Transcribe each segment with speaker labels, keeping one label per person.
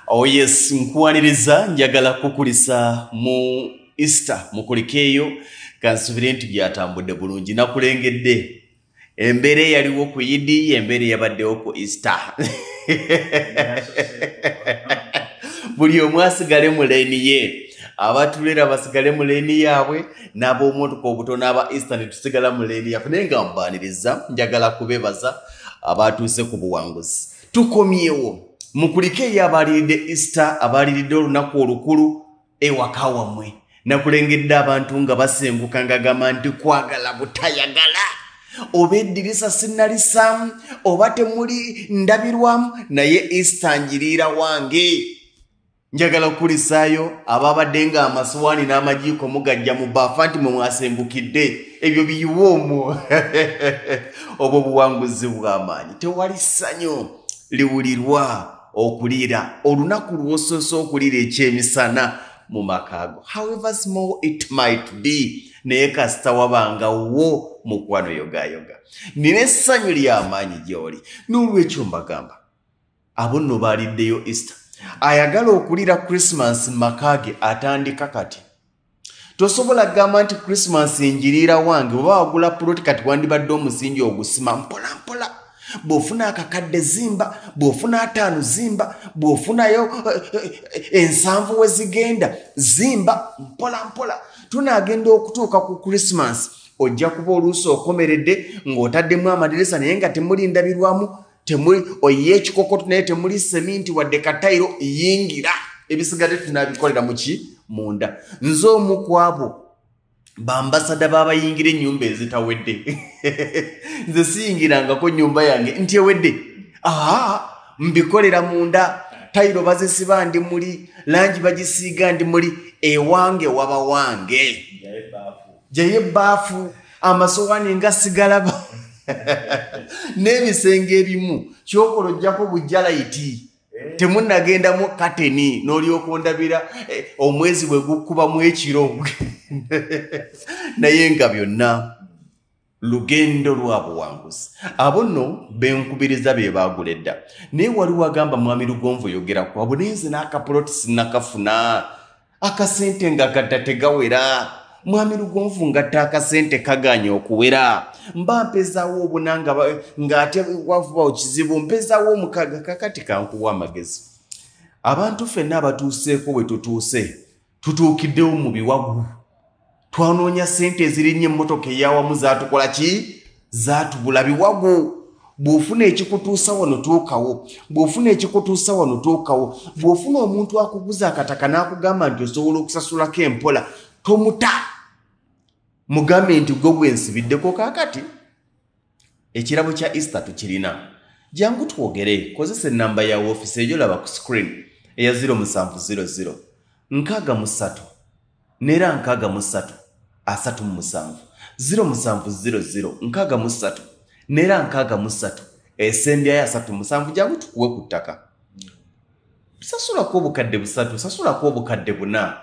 Speaker 1: Oh yes, nkuwaniriza, njagala kukulisa mu Easter, mukulikeeyo, kansubire nti byatambudde bulungi. Nakulengedde embeera eyaliwo ku Idi, embeera eyabaddewo ku Easter. Buli omu asigale mu leeni ye, abatulera basigale mu leeni yaabwe, n'ab'omumotoka obutono aba Easter ne tusigala mu leeni yaffe. Naye nga mbaaniriza, njagala kubeebaza abatuuse ku buwanguzi. Tukomyewo. Mukulikeeyo abaliridde Easter, abaliridde olunaku olukulu ewaka wammwe. Nakulengedde abantu nga basenguka nga gamba nti kwagala butayagala, oba eddirisa sinnalisaamu, oba temuli ndabirwamu, naye Easter njiriira wange. Njagala okukulisaayo ababadde nga amasowaani n'amajiiko mugajja mu baafa nti mwe mwasengukidde, ebyo biyiwe omwo. Obwo buwanguzi bw'amaanyi. Tewali ssanyu liwulirwa okuliira olunaku lw'osoose okuliira ekyemisana mu maka go, however small it might be, naye kasita wabanga wo mukwano yogayoga. Nina essanyu ly'amaanyi gy'oli. N'olwekyo mbagamba, abo nno baaliddeyo Easter. Ayagala okuliira Christmas mu maka ge atandika kati. Tosobola kugamba nti Christmas njiriira wange, oba wagula puloti kati wandibadde omusingi ogusima mpola mpola. Bw'ofuna akakadde zimba, bw'ofuna 5 zimba, bw'ofunayo 7 we zigenda zimba mpola mpola. Tunaagenda okutuuka ku Christmas, ojja kuba oluusi okomeredde ng'otaddemu amadirisa naye nga temuli ndabirwamu, temuli oyiye ekikokoto naye temuli seminti wadde katayiro, yingira. Ebisigadde tunaabikolera mu ki? Munda. Nze omu ku abo bambasada b'abayingira ennyumba ezitawedde. Nze siyingirangako nnyumba yange nti ewedde. Mbikolera munda, tayiro bazisiba ndi muli, langi bagisiiga ndi muli, ewange waba wange. Jaye ebbaafu, amasowaani nga sigalaba. N'ebisenge ebimu kyokola ojjako bujjalayiti. Temunnagendamu kateni n'olyoka ondabira omwezi bwe gukubamu ekiro. Naye nga byonna lugendo lwa buwanguzi. Abo nno benkubiriza be baagula edda. Naye waliwo agamba Mwami Lugonvu yogera ku abo, naye nze n'akapuloti sinnakafuna, akasente nga kadda tegawera. Mwami Lugonvu ngatta akasente kagaanye okuwera, mba mpezaawo obuna ng'ate wavuba kizibu, mpezaawo omukaaga. Kakati kankuwa amagezi. Abantu ffenna abatuuseeko we tutuuse, tutuukiddewo mu biwagu. Twanoonya ssente ezirinnya emmotoka ey'awamu zaatukola ki? Zaatubula biwagu. Bw'ofuna ekikutuusa wano tuukawo, bw'ofuna ekikutuusa wano tuukawo, bw'ofuna omuntu akuguza akataka n'akugamba nti osobola okusasulako empola, tomuta. Mugambe nti gwe gwensibiddeko kaakati. Ekirabo kya Easter tukirina. Jangu twogere, kozesa ennamba ya woofiisi eyo laba ku screen eya 0700 63 neera 63 37 0700 63 neera 63 esembyayo 37. Jangu tukuwe ku ttaka. Sasulako obukadde 3, sasulako obukadde 4.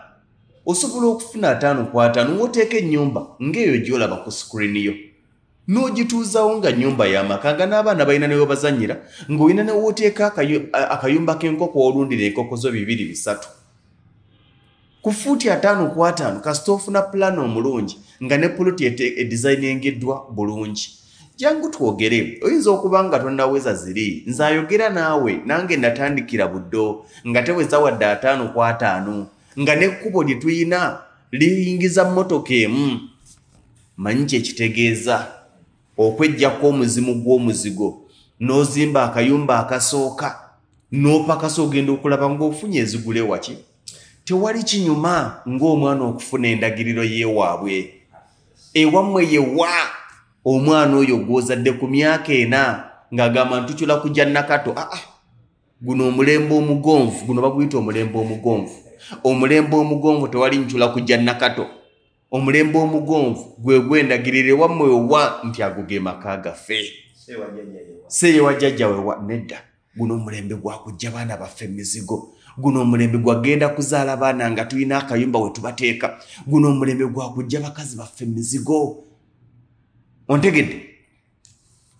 Speaker 1: Osobola okufuna 5 ku 5 w'oteeka ennyumba ng'eyo gy'olaba ku screen yo, n'ogituuzaawo nga nnyumba y'amaka, nga n'abaana balina ne we bazannyira, ng'olina ne w'oteeka akayumba k'enkoko w'olundira enkoko zo 2 3. Ku fuuti 5 ku 5 kasita ofuna pulaani omulungi nga ne puloti edizayiningiddwa bulungi. Jangu twogere, oyinza okuba nga tonnaweza ziri. Nze ayogera naawe, nange natandikira buddo nga teweza wadde 5 ku 5, nga n'ekkubo lye tuyina liyingiza mmotoka emu. Manyi kye kitegeeza okweggyako omuzimu gw'omuzigo, n'ozimba akayumba akasooka, n'opakasa ogenda okulaba ng'ofunye ezigula ewaki. Tewali kinyuma ng'omwana okufuna endagiriro y'ewaabwe. Ewammwe yewa omwana oyo gw'ozadde ku myaka 4 ng'agamba ntukyula kujja Nakato. Guno omulembe omugonvu, guno baguyita omulembe omugonvu. Omulembe omugonvu tewali nkyula kujja Nakato. Omulembe omugonvu gwe gwendagirira ewammwe wa nti ago ge maka gaffe. Seewa jjajja wewa. Nedda, guno omulembe gwa kujja baana baffe emizigo. Guno omulembe gwagenda kuzaala baana nga tulina akayumba we tubateeka. Guno omulembe gwa kujja bakazi baffe emizigo. Ontegedde?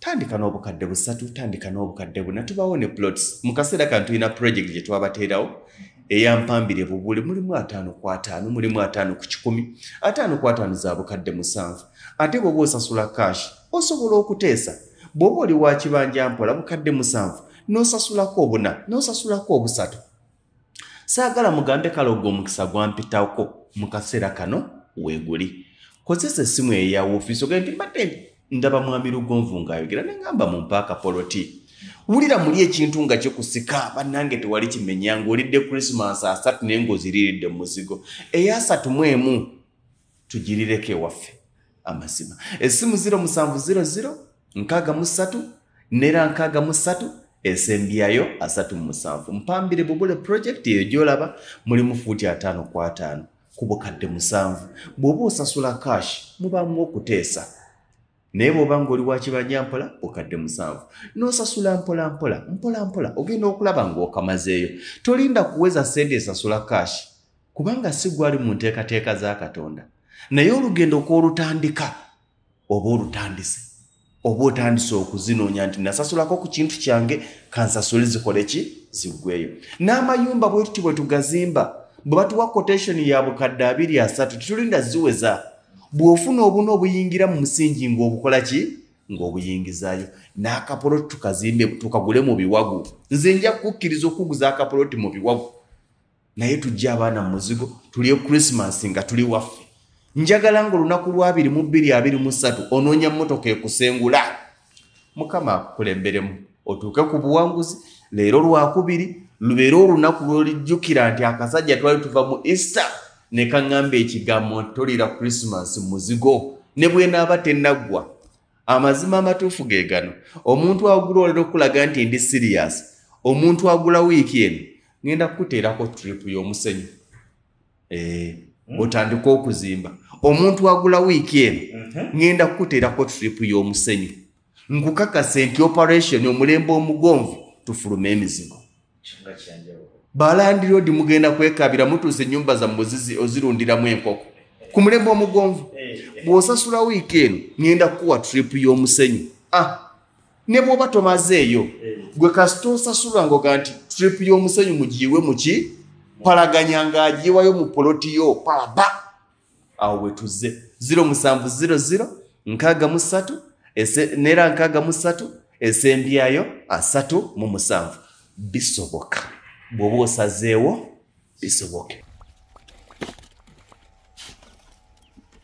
Speaker 1: Tandika n'obukadde 3, tandika n'obukadde 4, tubawo ne plots. Mu kaseera kano tulina project gye twabateerawo eyampambire Bubule, mulimu 5 ku 5, mulimu 5 ku 100, 5 ku 5 za bukadde 7. Ate bw'oba osasula cash osobola okuteesa. Bw'oba oli wa kibanja mpola bukadde 7, n'osasulako 4, n'osasulako 3. Saagala mugambe kale ogwo omukisa gwampitako mu kaseera kano weeguli. Kozesa essimu eya woofiisi ogende nti mbadde ndaba Mwami Lugonvu ng'ayogera ne ŋŋamba mumpe akapoloti. Wulira muli ekintu nga kikusika, bannange tewali kimenya ng'olidde Christmas 3 naye ng'oziriiridde mu muzigo. Eya 31 tugirireko ewaffe amazima. Essimu 0700 63 nera 63 esembyayo 37. Mpambire Bubule project eyo gy'olaba mulimu fuuti 5 ku 5 ku bukadde 7. Bw'oba osasula cash mubaamu okuteesa. Naye bw'oba ng'oli wa kibanja mpola bukadde 7, n'osasula mpola mpola mpola mpola ogenda okulaba ng'okamazeeyo. Tolinda kuweza ssente esasula cash kubanga si gwali mu nteekateeka za Katonda. Naye olugendo kw'olutandika oba olutandise, oba otandise okuzinoonya nti nasasulako ku kintu kyange kansasule zikole ki ziggweeyo. N'amayumba bwe tuti bwe tugazimba, bwe batuwa quotation ya bukadde 2 3 tetulinda ziweza. Bw'ofuna obuna obuyingira mu musingi ng'obukola ki ng'obuyingizaayo. N'akapoloti tukazimbe tukagule mu biwagu. Nze nja kukkiriza okuguza akapoloti mu biwagu, naye tujje abaana mu muzigo tulye Christmas nga tuli waffe. Njagala ng'olunaku lwa 22 23 onoonya mmotoka ekusengula. Mukama akukulemberemu otuuke ku buwanguzi. Leero Lwakubiri lubeere olunaku lw'olijjukira nti akasajja twali tuva mu Easter ne kaŋŋamba ekigambo nti tolira Christmas muzigo ne bw'enaaba tennaggwa. Amazima amatuufu ge gano. Omuntu agula olera okulaga nti ndi serious. Omuntu agula wiiki eno ŋŋenda kukuteerako trip y'omusenyu. Otandika okuzimba. Omuntu agula wiiki eno ŋŋenda kukuteerako trip y'omusenyu. Nkukakase nti operation omulembe omugonvu tufulume emizigo. Balandiroodi mugenda kwekabira mutuuse ennyumba zammwe ozirundiramu enkoko. Ku mulembe omugonvu bw'osasula wiiki eno ŋŋenda kukuwa trip y'omusenyu. Ne bw'oba tomazeeyo gwe kasita osasula ng'oga nti trip y'omusenyu mugiyiwe muki palaganya ng'agiyiwayo mu poloti yo palaba. Awo we tuzze 0700 63 nera 63 esembyayo 37. Bisoboka bw'oba osazeewo bisoboke.